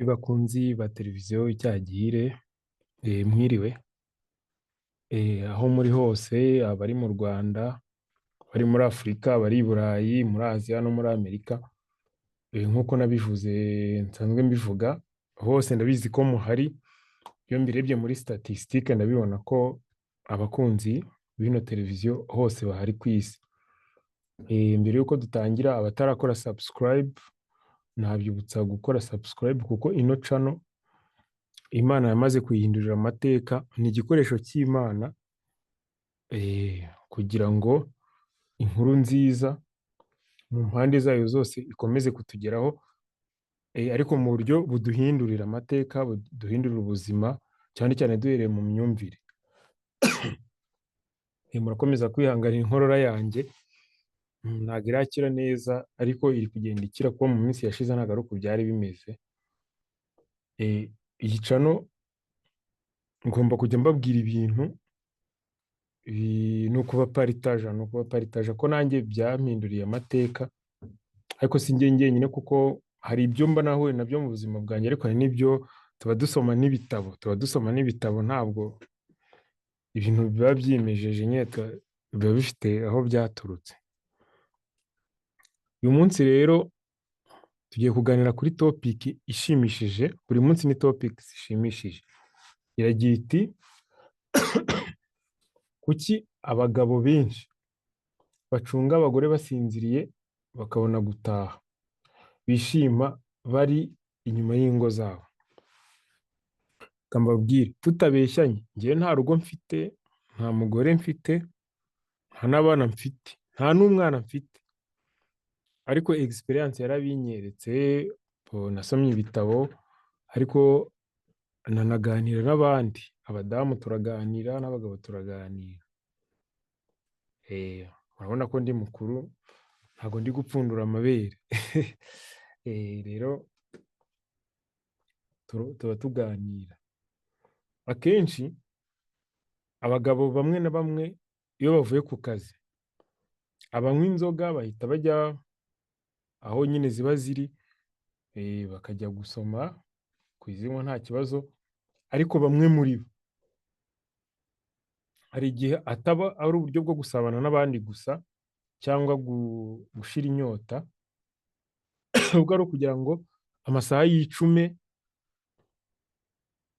Bakunzi ba televiziyo Icyaha Gihire, mwiriwe, aho muri hose, abari mu Rwanda, abari muri Afurika, abari i Burayi, muri Aziya no muri Amerika, nk'uko nabivuze nsanzwe mbivuga, hose ndabizi ko muhari, iyo mbirebye muri statistique ndabibona ko abakunzi b'ino televiziyo hose bahari ku isi. Mbere y'uko dutangira, abatarakora subscribe, nabyibutsa gukora subscribe kuko ino channel Imana yamaze kuyihindurira amateka, ni igikoresho cy'Imana kugira ngo inkuru nziza mu mpande zayo zose ikomeze kutugeraho, ariko mu buryo buduhindurira amateka, buduhindurira ubuzima, cyane cyane duhereye mu myumvire. Murakomeza kwihanganira inkorora yanjye, ntabwo irakira neza ariko iri kugenda ikira kuko mu minsi yashize ntabwo ari uku byari bimeze. Iyi channel ngomba kujya mbabwira ibintu, ni ukubaparitaja, ni ukubaparitaja ko nanjye byampinduriye amateka, ariko si njye njyenyine kuko hari ibyo mba nahuye nabyo mu buzima bwanjye, ariko hari n'ibyo tuba dusoma n'ibitabo, tuba dusoma n'ibitabo, ntabwo ibintu biba byimejeje nyine, biba bifite aho byaturutse. Uyu munsi rero tugiye kuganira kuri topic ishimishije, buri munsi ni topic zishimishije. Iragira iti kuki abagabo benshi bacunga abagore basinziriye bakabona gutaha, bishima bari inyuma y'ingo zabo? Reka mbabwire tutabeshyanye, njyewe nta rugo mfite, nta mugore mfite, nta n'abana mfite, nta n'umwana mfite, ariko experience yarabinyeretse, nasomye ibitabo, ariko nanaganira n'abandi, abadamu turaganira n'abagabo turaganira. Urabona ko ndi mukuru, ntabwo ndi gupfundura amabere. Rero tuba tuganira. Akenshi abagabo bamwe na bamwe iyo bavuye ku kazi, abanywa inzoga bahita bajya aho nyine ziba ziri, bakajya gusoma kuzinywa nta kibazo, ariko bamwe muri bo hari igihe ataba ari uburyo bwo gusabana n'abandi gusa cyangwa gushira inyota, ahubwo ari ukugira ngo amasaha yicume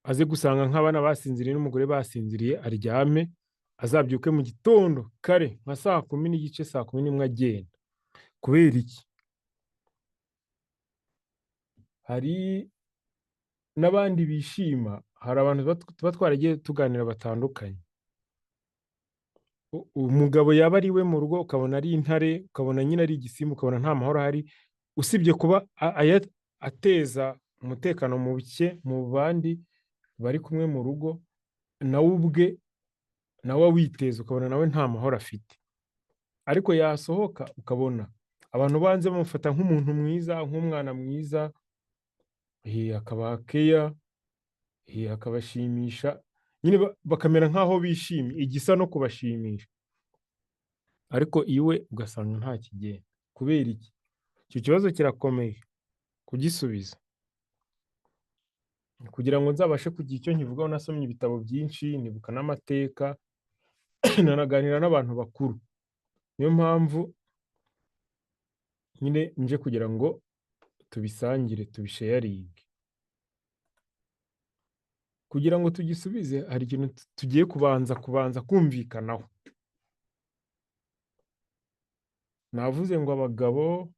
aze gusanga nk'abana basinziriye n'umugore basinziriye, aryame, azabyuke mu gitondo kare nka saa kumi n'igice, saa kumi n'imwe agenda. Kubera iki? Hari n'abandi bishima, hari abantu tuba twaragiye tuganira batandukanye. Umugabo yaba ari we mu rugo ukabona ari intare, ukabona nyine ari igisimba, ukabona nta mahoro ahari, usibye kuba ateza umutekano muke mu bandi bari kumwe mu rugo, nawe ubwe nawe awiteza, ukabona nawe nta mahoro afite. Ariko yasohoka ukabona abantu banze bamufata nk'umuntu mwiza, nk'umwana mwiza, akabaha keya, akabashimisha, nyine bakamera nk'aho bishimye, igisa no kubashimisha, ariko iwe ugasanga nta kigenda. Kubera iki? Icyo kibazo kirakomeye kugisubiza. Kugira ngo nzabashe kugira icyo nkivugaho, nasomye ibitabo byinshi, nibuka n'amateka, nanaganira n'abantu bakuru. Niyo mpamvu nyine nje kugira ngo tubisangire, tubisharinge. Kugira ngo tugisubize, hari ikintu tugiye kubanza kumvikanaho. Navuze ngo abagabo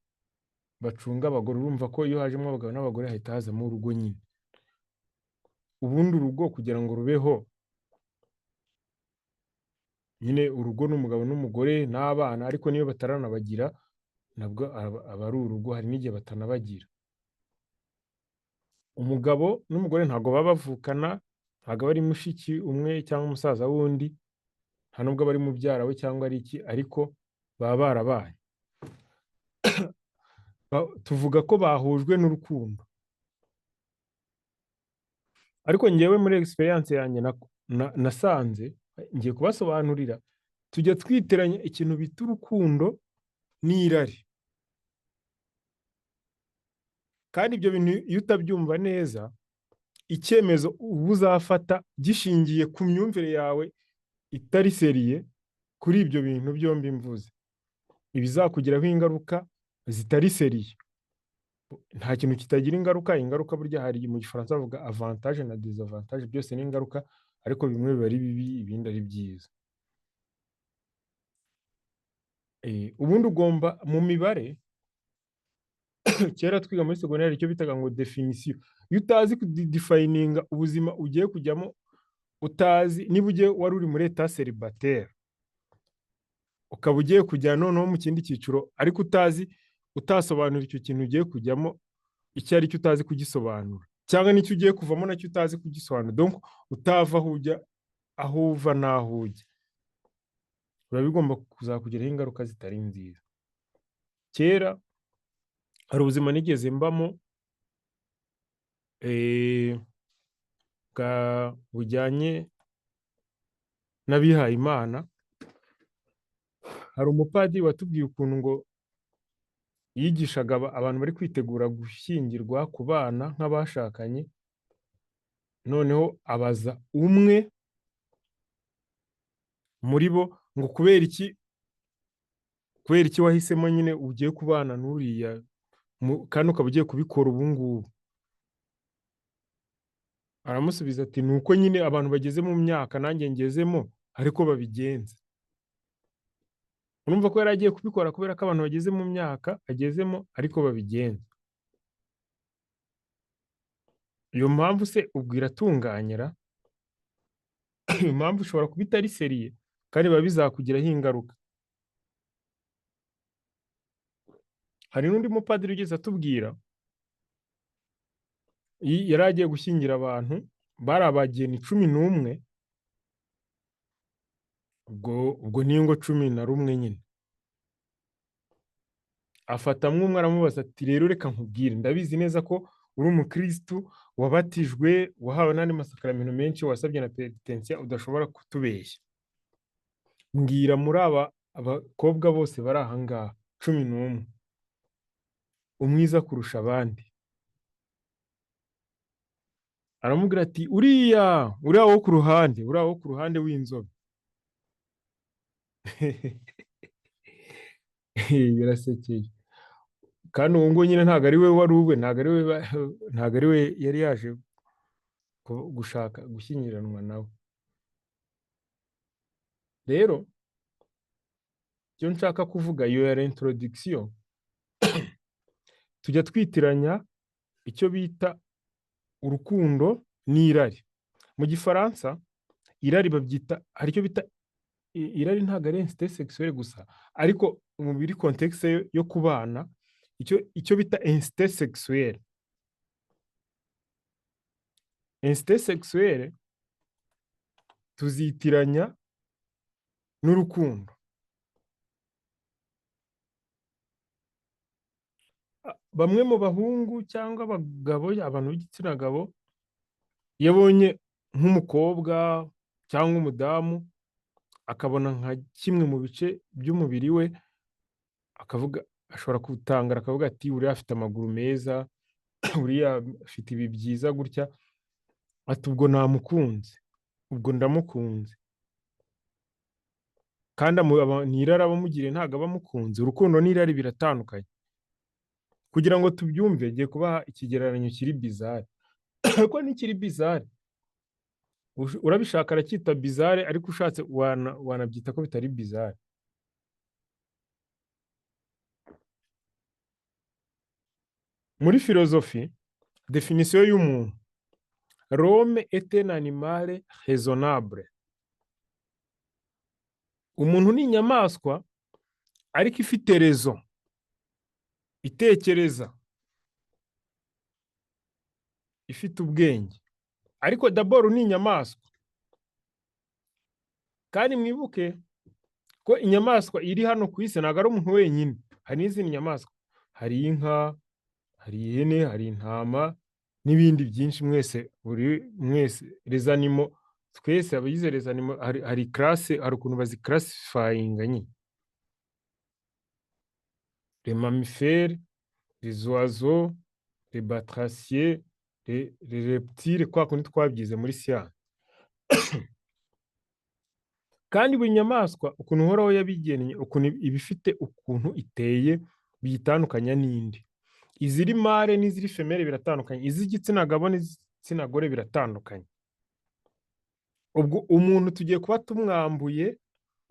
bacunga abagore, urumva ko iyo hajemo abagabo n'abagore hahita hazamo urugo nyine. Ubundi urugo kugira ngo rubeho, nyine urugo n'umugabo n'umugore n'abana, ariko niyo bataranabagira nabwo aba ari urugo, hari n'igihe batanabagira. Umugabo n'umugore ntabwo baba bavukana, ntabwo aba ari mushiki umwe cyangwa umusaza w'undi, nta nubwo aba ari mubyara we cyangwa ari iki, ariko baba barabaye. Tuvuga ko bahujwe n'urukundo. Ariko njyewe muri experience yanjye nasanze, ngiye kubasobanurira, tujya twiteranya ikintu bita urukundo n'irari. Kandi ibyo bintu iyo utabyumva neza, icyemezo uba uzafata gishingiye ku myumvire yawe itari sérieux kuri ibyo bintu byombi mvuze, ibizakugiraho ingaruka zitari sérieux. Nta kintu kitagira ingaruka. Ingaruka burya hari mu Gifaransa bavuga avantage na désavantage, byose ni ingaruka, ariko bimwe biba ari bibi, ibindi ari byiza. Ubundi ugomba mu mibare, kera twiga muri secondaire icyo bitaga ngo définition. Iyo utazi kudefininga ubuzima ugiye kujyamo, utazi niba ugiye wari uri muri état célibataire, ukaba ugiye kujya noneho mu kindi cyiciro, ariko utazi, utasobanura icyo kintu ugiye kujyamo icyo ari cyo, utazi kugisobanura, cyangwa n'icyo ugiye kuvamo nacyo utazi kugisobanura, donc utava aho ujya, aho uva n'aho ujya, biba bigomba kuzakugiraho ingaruka zitari nziza. Kera hari ubuzima nigeze mbamo bujyanye n'abihaye Imana. Hari umupadiri watubwiye ukuntu ngo yigishaga abantu bari kwitegura gushyingirwa, kubana nk'abashakanye, noneho abaza umwe muri bo ngo kubera iki wahisemo nyine ugiye kubana n'uriya kandi ukaba ugiye kubikora ubu ngubu? Aramusubiza ati: "Ni uko nyine abantu bageze mu myaka nanjye ngezemo ariko babigenza." Urumva ko yari agiye kubikora kubera ko abantu bageze mu myaka agezemo ariko babigenza. Iyo mpamvu se ubwo iratunganyira? Iyo mpamvu ishobora kuba itari sérieux kandi biba bizakugiraho ingaruka. Hari n'undi mupadiri ugeze atubwira, yari agiye gushyingira abantu, bari abageni 11, ubwo ni ingo 11 nyine. Afatamwo umwe aramubaza ati: "Rero reka nkubwire, ndabizi neza ko uri umukirisitu wabatijwe, wahawe n'andi masakaramentu menshi, wasabye na penetensiya, udashobora kutubeshya. Mbwira, muri aba abakobwa bose bari aha ngaha 11, umwiza kurusha abandi?" Aramubwira ati: "Uriya, uriya wo ku ruhande, uriya wo ku ruhande w'inzobe." Birasekeje. Kandi uwo nguwo nyine ntabwo ari we wari uwe, ntabwo ari we yari yaje gushaka gushyingiranwa nawe. Rero icyo nshaka kuvuga, iyo yari introduction. Tujya twitiranya icyo bita urukundo n'irari. Mu Gifaransa irari babyita, hari icyo bita irari, ntabwo ari instinct sexuelle gusa, ariko mu biri contexte yo kubana, icyo bita instinct sexuelle. Instinct sexuelle tuzitiranya n'urukundo. Bamwe mu bahungu cyangwa abagabo, abantu b'igitsina gabo, iyo abonye nk'umukobwa cyangwa umudamu, akabona nka kimwe mu bice by'umubiri we, akavuga, ashobora gutangara akavuga ati: "Uriya afite amaguru meza, uriya afite ibi byiza gutya," ati: "Ubwo namukunze, ubwo ndamukunze." Kandi ni irari aba amugiriye, ntabwo aba amukunze. Urukundo n'irari biratandukanye. Kugira ngo tubyumve, ngiye kubaha ikigereranyo kiri bizarre, ariko ntikiri bizarre. Urabishaka aracyita bizarre, ariko ushatse wanabyita ko bitari bizarre. Muri philosophie, définition y'umuntu: l'homme est un animal raisonnable. Umuntu ni inyamaswa ariko ifite raison, itekereza, ifite ubwenge, ariko d'abord ni inyamaswa. Kandi mwibuke ko inyamaswa iri hano ku isi ntabwo ari umuntu wenyine, hari n'izindi nyamaswa, hari inka, hari ihene, hari intama n'ibindi byinshi. Mwese, buri mwese les animaux, twese abagize les animaux, hari classe, hari ukuntu baziclassifyinga nyine: les mammifères, les oiseaux, Les batraciens, les reptiles, kwa kundi twabyize muri siyansi. Kandi buri nyamaswa ukuntu Uhoraho yabigennye, ukuntu iba ifite ukuntu iteye biyitandukanya n'indi. Iziri mâle n'iziri femelle biratandukanye, iz'igitsina gabo n'iz'igitsina gore biratandukanye. Ubwo umuntu tugiye kuba tumwambuye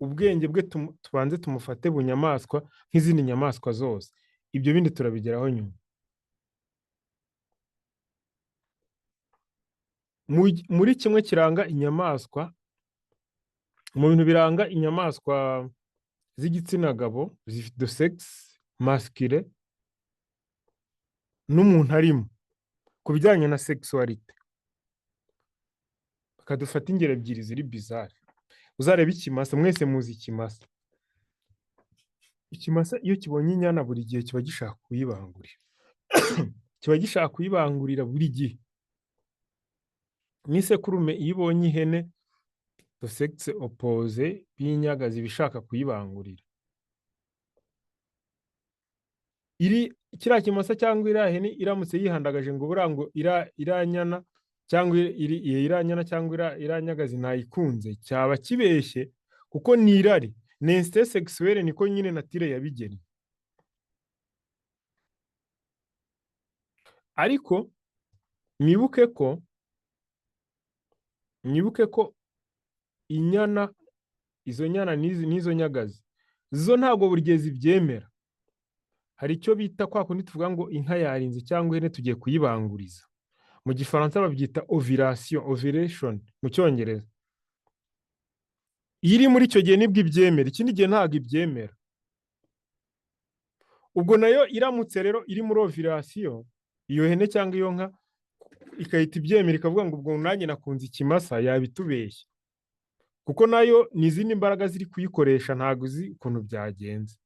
ubwenge bwe, tubanze tumufate bunyamaswa nk'izindi nyamaswa zose. Ibyo bindi turabigeraho nyuma. Muri kimwe kiranga inyamaswa, mu bintu biranga inyamaswa z'igitsina gabo de sexe masculin n'umuntu arimo ku bijyanye na sexualité, bakadufata ingero ebyiri ziri bizarre. Uzarebe ikimasa, mwese muzi ikimasa. Ikimasa iyo kibonye inyana buri gihe kiba gishaka kuyibangurira, kiba gishaka kuyibangurira buri gihe. N'isekurume iyo ibonye ihene de sexe opposé y'inyagazi iba ishaka kuyibangurira. Iri kiriya kimasa cyangwa iriya hene iramutse yihandagaje ngo buriya ngo iriya nyana cyangwa iriya nyana cyangwa iriya nyagazi ntayikunze, cyaba kibeshye kuko ni irari, ni instinct sexuelle, niko nyine nature yabigennye. Ariko mwibuke ko inyana, izo nyana n'izo nyagazi zo ntabwo buri gihe zibyemera. Hari icyo bita kwa kundi tuvuga ngo inka yarinze cyangwa ihene tugiye kuyibanguriza. Mu gifaransa babyita ovulation, ovulation mu cyongereza. Iyo iri muri icyo gihe nibwo ibyemera, ikindi gihe ntabwo ibyemera. Ubwo nayo iramutse rero iri muri ovulation, iyo hene cyangwa iyo nka ikahita ibyemera ikavuga ngo ubwo nanjye nakunze ikimasa, yabitubeshya. Kuko nayo ni izindi mbaraga ziri kuyikoresha, ntabwo uzi ukuntu byagenze.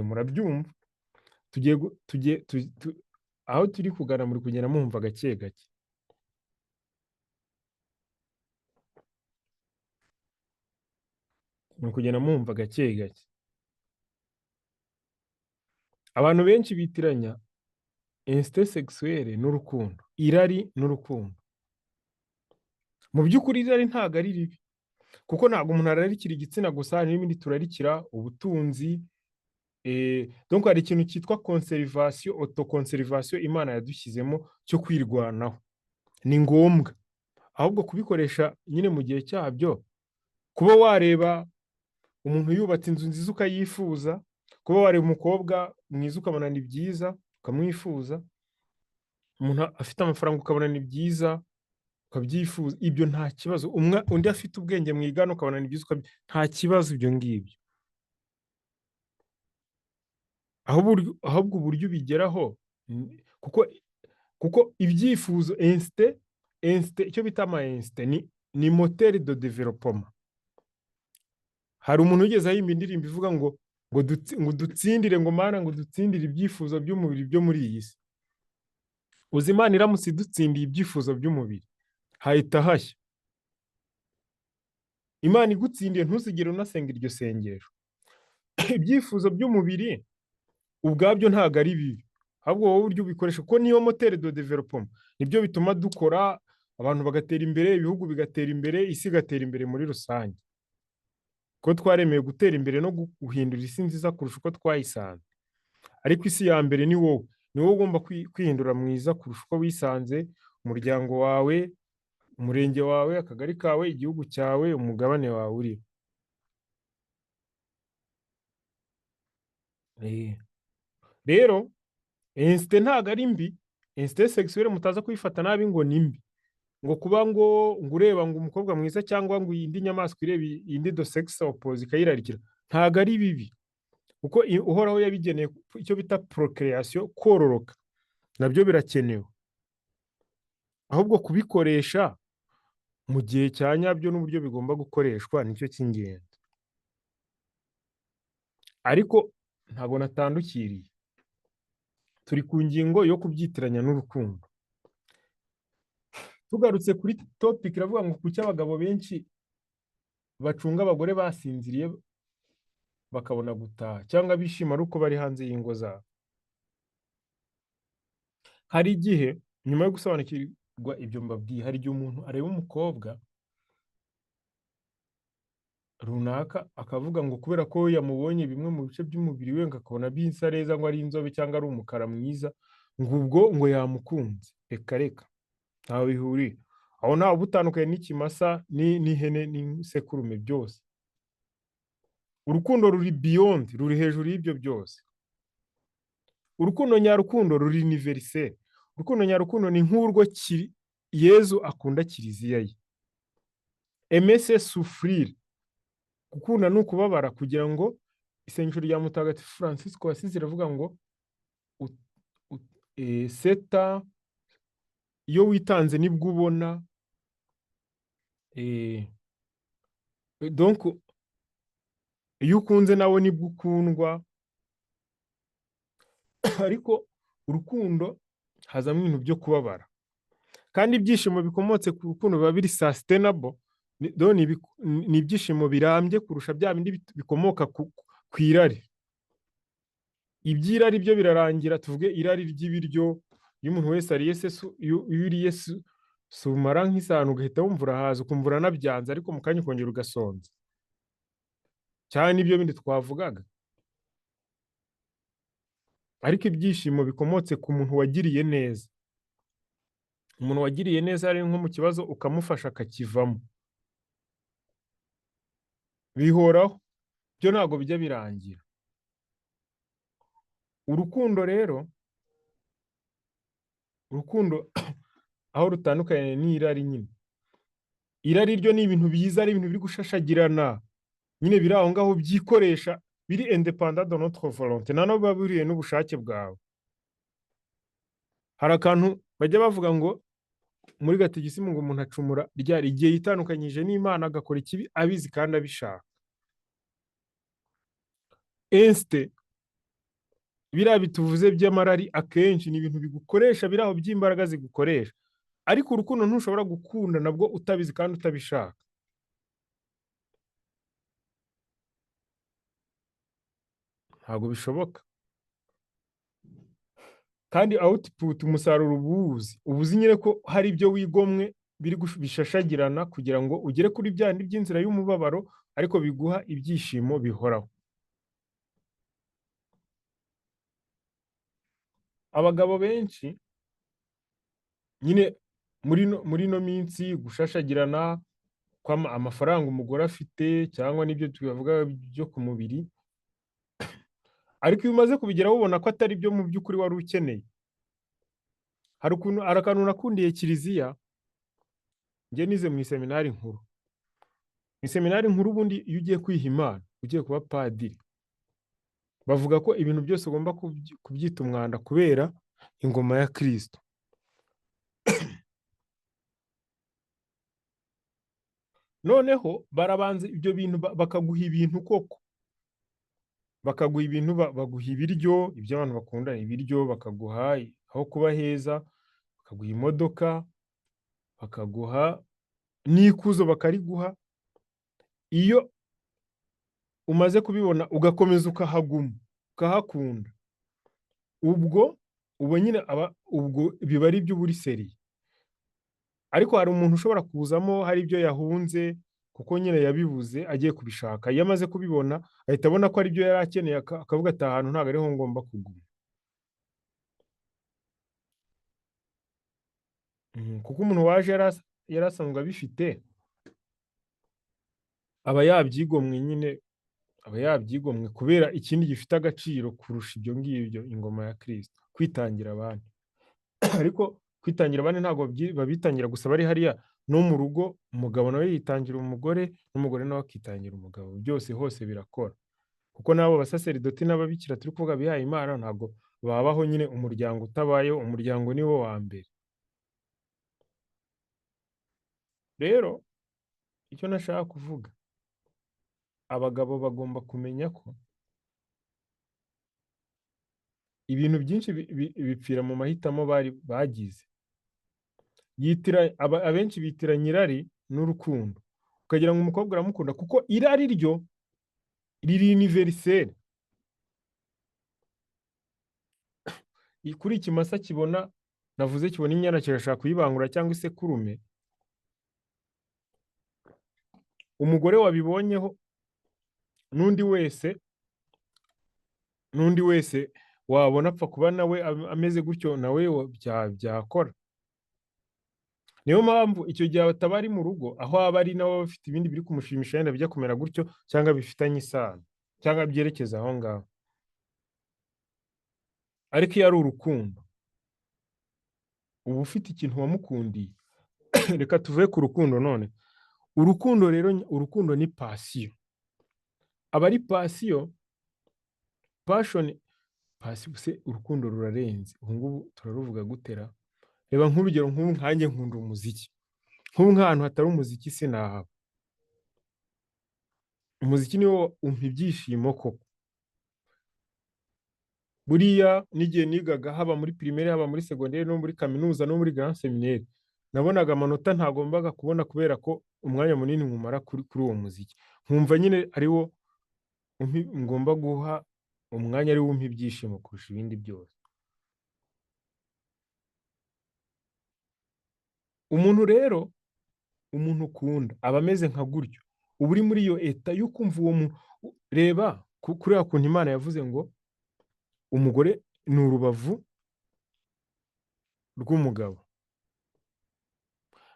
Murabyumva? Tugiye aho turi kugana muri kugenda muhumva gake gake. Muri kugenda muhumva gake gake. Abantu benshi bitiranya instinct sexuelle n'urukundo, irari n'urukundo. Mu by'ukuri irari ntabwo ari ribi, kuko ntabwo umuntu ararikira igitsina gusa, hari n'ibindi turarikira, ubutunzi. Donc hari ikintu cyitwa conservation, autoconservation Imana yadushyizemo cyo kwirwanaho. Ni ngombwa ahubwo kubikoresha nyine mu gihe cyabyo, kuba wareba umuntu yubatse inzu nziza ukayifuza, kuba wareba umukobwa mwiza ukabona ni byiza ukamwifuza, umuntu afite amafaranga ukabona ni byiza ukabyifuza, ibyo nta kibazo. Undi afite ubwenge mwigana ukabona ni byiza, nta kibazo ibyo ngibyo. Ahubwo uburyo ubigeraho, kuko ibyifuzo instinct, icyo bita ama instinct ni moteur de développement. Hari umuntu wigeze ahimba indirimbo ivuga ngo dutsindire, ngo Mana ngo dutsindire ibyifuzo by'umubiri byo muri iyi si. Uzi Imana iramutse idutsindiye ibyifuzo by'umubiri hahita hashya. Imana igutsindiye ntuzigere unasenga iryo sengesho. Ibyifuzo by'umubiri ubwabyo ntabwo ari bibi, ahubwo wowe uburyo ubikoresha, kuko niyo moteur de développement, nibyo bituma dukora, abantu bagatera imbere, ibihugu bigatera imbere, isi igatera imbere muri rusange. Ko twaremewe gutera imbere no guhindura isi nziza kurusha uko twayisanze. Ariko isi ya mbere ni wowe, ni wowe ugomba kwihindura mwiza kurusha uko wisanze, umuryango wawe, umurenge wawe, akagari kawe, igihugu cyawe, umugabane wawe uriho. Rero instinct ntabwo ari mbi, instinct sexuelle mutaza kuyifata nabi ngo ni mbi, ngo kuba ngo ureba ngo umukobwa mwiza cyangwa ngo indi nyamaswa ireba indi de sexe opposé ikayirarikira, ntabwo ari bibi, kuko Uhoraho yabigeneye icyo bita procreation, kororoka, nabyo birakenewe. Ahubwo kubikoresha mu gihe cya nyabyo n'uburyo bigomba gukoreshwa nicyo cy'ingenzi. Ariko ntabwo natandukiriye, turi ku ngingo yo kubyitiranya n'urukundo. Tugarutse kuri topic iravuga ngo kuki abagabo benshi bacunga abagore basinziriye bakabona gutaha, cyangwa bishima ari uko bari hanze y'ingo zabo. Hari igihe nyuma yo gusobanukirwa ibyo mbabwiye, hari igihe umuntu areba umukobwa runaka akavuga ngo kubera ko yamubonye bimwe mu bice by'umubiri we, ngo akabona bisa neza, ngo ari inzobe cyangwa ari umukara mwiza, ngo ubwo ngo yamukunze. Reka reka, ntaho bihuriye. Aho ntawe uba utandukanye n'ikimasa n'ihene n'isekurume byose. Urukundo ruri beyond, ruri hejuru y'ibyo byose. Urukundo nyarukundo ruri universel. Urukundo nyarukundo ni nk'urwo Yezu akunda kiliziya ye. Aimer c'est souffrir. Gukunda ni ukubabara, kugira ngo isengesho rya Mutagatifu Francisco wasize riravuga ngo seta, iyo witanze nibwo ubona. Donc iyo ukunze nawe nibwo ukundwa. Ariko urukundo hazamo ibintu byo kubabara, kandi ibyishimo bikomotse ku rukundo biba biri sustainable, ni ibyishimo birambye kurusha bya bindi bikomoka ku irari. Iby'irari byo birarangira. Tuvuge irari ry'ibiryo, iyo umuntu wese ariye se iyo uriye sumara nk'isahani ugahita wumva urahaza, ukumva uranabyanze, ariko mu kanya ukongera ugasonza, cyane n'ibyo bindi twavugaga. Ariko ibyishimo bikomotse ku muntu wagiriye neza, umuntu wagiriye neza ari nko mu kibazo ukamufasha akakivamo, bihoraho, byo ntabwo bijya birangira. Urukundo rero, urukundo aho rutandukanye n'irari nyine, irari ryo ni ibintu biza ari ibintu biri gushashagirana nyine, biri aho ngaho byikoresha, biri indépendant de notre volonté, nta nubwo biba bihuriye n'ubushake bwawe. Hari akantu bajya bavuga ngo muri gatigisimu ngo umuntu acumura ryari? Igihe yitandukanyije n'Imana agakora ikibi abizi kandi abishaka. Instinct, biriya bituvuze by'amarari akenshi ni ibintu bigukoresha, biri aho by'imbaraga zigukoresha. Ariko urukundo ntushobora gukunda nabwo utabizi kandi utabishaka. Ntabwo bishoboka. Kandi output, umusaruro ubuzi, ubuzi nyine ko hari ibyo wigomwe biri bishashagirana kugira ngo ugere kuri bya bindi by'inzira y'umubabaro, ariko biguha ibyishimo bihoraho. Abagabo benshi nyine muri no minsi gushashagirana kwa amafaranga umugore afite cyangwa n'ibyo tubavuga byo ku mubiri, ariko iyo umaze kubigeraho ubona ko atari byo mu by'ukuri wari ukeneye. Hari ukuntu, hari akantu nakundiye kiliziya, njye nize mu iseminari nkuru. Mu iseminari nkuru ubundi iyo ugiye kwiha Imana, ugiye kuba padiri, bavuga ko ibintu byose ugomba kubyita umwanda kubera ingoma ya Kristo. Noneho barabanza ibyo bintu bakaguha ibintu koko, bakaguha ibintu, baguha ibiryo, ibyo abantu bakunda ibiryo, bakaguha aho kuba heza, bakaguha imodoka, bakaguha n'ikuzo bakariguha. Iyo umaze kubibona ugakomeza ukahaguma, ukahakunda, ubwo ubu nyine aba, ubwo biba ari iby'uburi seriye. Ariko hari umuntu ushobora kuzamo hari ibyo yahunze kuko nyine yabibuze agiye kubishaka, iyo amaze kubibona ahita abona ko ari byo yari akeneye, akavuga ati ahantu ntabwo ariho ngomba kuguma. Kuko umuntu waje yari asanzwe abifite, aba yabyigomwe nyine, aba yabyigomwe kubera ikindi gifite agaciro kurusha ibyo ngibyo, ingoma ya Kristo, kwitangira abandi. Ariko kwitangira abandi ntabwo babitangira gusa bari hariya, no mu rugo umugabo nawe yitangira umugore, n'umugore nawe akitangira umugabo, byose hose birakora. Kuko n'abo basaseridoti n'ababikira turi kuvuga bihaye Imana ntabwo babaho nyine umuryango utabayeho, umuryango ni wo wa mbere. Rero icyo nashaka kuvuga, abagabo bagomba kumenya ko ibintu byinshi bipfira mu mahitamo bari bagize. Abenshi bitiranya irari n'urukundo, ukagira ngo umukobwa aramukunda, kuko irari ryo riri universel. Kuri ikimasa kibona Navuze kibona inyana kirashaka kuyibangura cyangwa isekurume. Umugore wabibonyeho n'undi wese wabona apfa kuba nawe ameze gutyo, nawe byakora. Niyo mpamvu icyo gihe bataba ari mu rugo, aho aba ari nawe bafite ibindi biri kumushimisha yenda bijya kumera gutyo cyangwa bifitanye isano cyangwa byerekeza aho ngaho. Ariko iyo ari urukundo, uba ufite ikintu wamukundiye. Reka tuve ku rukundo none. Urukundo rero, urukundo ni passion. Aba ari passion, passion, passion se urukundo rurarenze. Ubu ngubu turaruvuga gutera. Reba nk'urugero nk'ubu nkanjye nkunda umuziki. Nk'ubu nk'ahantu hatari umuziki sinahaba. Umuziki niwo umpa ibyishimo koko. Buriya n'igihe nigaga haba muri primaire, haba muri secondaire, no muri kaminuza, no muri grand seminaire, nabonaga amanota ntagombaga kubona kubera ko umwanya munini nkumara kuri uwo muziki. Nkumva nyine ariwo ngomba guha umwanya, ariwo umpa ibyishimo kurusha ibindi byose. Umuntu rero, umuntu ukunda aba ameze nka gutyo. Uba uri muri iyo eta yo kumva uwo muntu. Reba kuriya kuntu Imana yavuze ngo umugore ni urubavu rw'umugabo.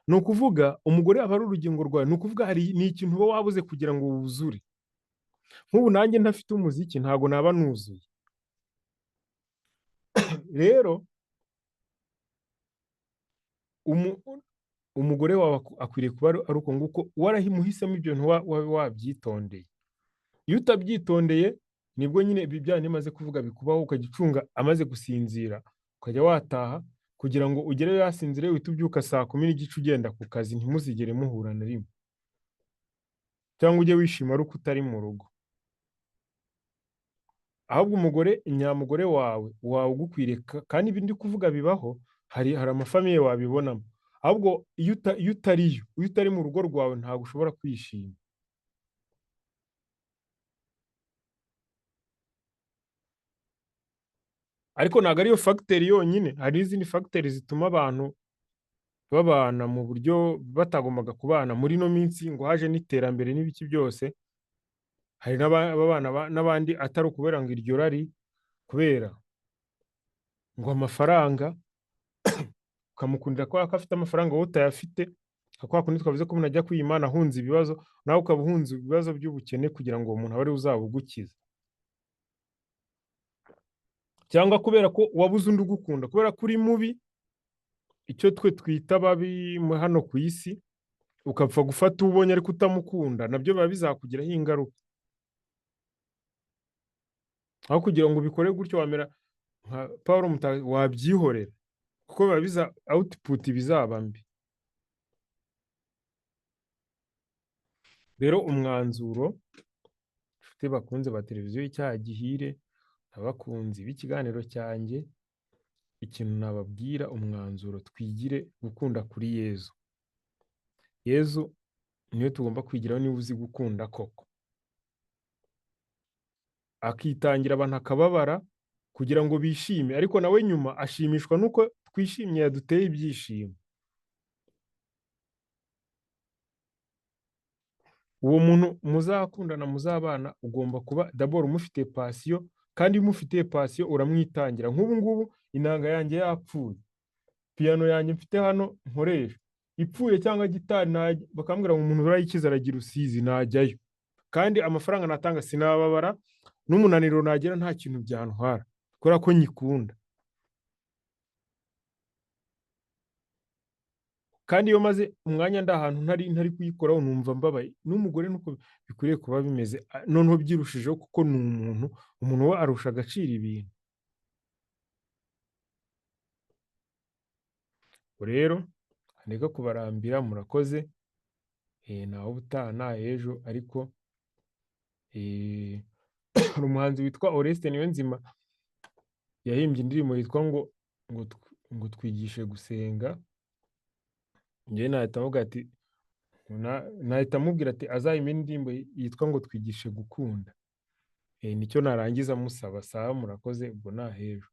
Ni ukuvuga umugore aba ari urugingo rwawe. Ni ukuvuga hari ni ikintu uba wabuze kugira ngo wuzure. Nk'ubu nanjye ntafite umuziki ntago naba nuzuye. Rero umugore wawe akwiriye kuba ari uko nguko, warahimuhisemo ibyo bintu wabyitondeye. Iyo utabyitondeye nibwo nyine ibi bya nimaze kuvuga bikubaho, ukajya ucunga amaze gusinzira ukajya wataha kugira ngo ugere yasinzire, uhite ubyuka saa 10:15 ugenda ku kazi, ntimuzigere muhura na rimwe, cyangwa ujye wishima ari uko utari mu rugo. Ahubwo umugore nyamugore wawe ugukwiriye, kandi ibi ndi kuvuga bibaho, hari amafamiye wabibonamo. Ahubwo iyo utariyo, iyo utari mu rugo rwawe ntabwo ushobora kwishima. Ariko ntabwo ariyo fagiteri yonyine, hari n'izindi fagiteri zituma abantu babana mu buryo batagombaga kubana. Muri ino minsi ngo haje n'iterambere n'ibiki byose, hari n'ababana n'abandi atari ukubera ngo iryo rari, kubera ngo amafaranga, ukamukundira ko afite amafaranga wowe utayafite. Kwa kundi twavuze ko umuntu ajya kwiyimana ahunze ibibazo, nawe ukaba uhunze ibibazo by'ubukene kugira ngo uwo muntu abe ari uzabugukiza. Cyangwa kubera ko wabuze undi ugukunda, kubera ko uri mubi, icyo twe twita babi hano ku isi, ukapfa gufata ubonye ariko utamukunda, nabyo biba bizakugiraho ingaruka. Aho kugira ngo ubikore gutyo wamera nka Paul Mutagatifu, wabyihorera, kuko biba biza output bizaba mbi. Rero umwanzuro, inshuti bakunze ba televiziyo y'Icyaha Gihire, abakunzi b'ikiganiro cyanjye, ikintu nababwira, umwanzuro, twigire gukunda kuri Yezu. Yezu niwe tugomba kwigiraho niba uzi gukunda koko. Akitangira abantu akababara kugira ngo bishime, ariko nawe nyuma ashimishwa nuko twishimye, yaduteye ibyishimo. Uwo muntu muzakundana, muzabana, ugomba kuba d'abord umufitiye passion, kandi iyo umufitiye passion uramwitangira. Nk'ubu ngubu inanga yanjye yapfuye, piano yanjye mfite hano nkoresha ipfuye cyangwa gitari, bakambwira ngo umuntu urayikiza aragira usizi, najyayo. Kandi amafaranga natanga sinababara, n'umunaniro nagira nta kintu byantwara, kubera ko nyikunda. Kandi iyo maze umwanya ndi ahantu ntari kuyikoraho numva mbabaye. N'umugore nuko bikwiriye kuba bimeze, noneho byirushijeho kuko ni umuntu, umuntu we arusha agaciro ibintu. Rero ndeka kubarambira, murakoze. Naho ubutaha na ejo, ariko hari umuhanzi witwa Oreste Niyonzima yahimbye indirimbo yitwa ngo twigishe gusenga. Njye nahita mubwira ati, nahita mubwira ati azahimbe indirimbo yitwa ngo twigishe gukunda. Nicyo narangiza musaba. Sawa, murakoze, ubwo nahejo.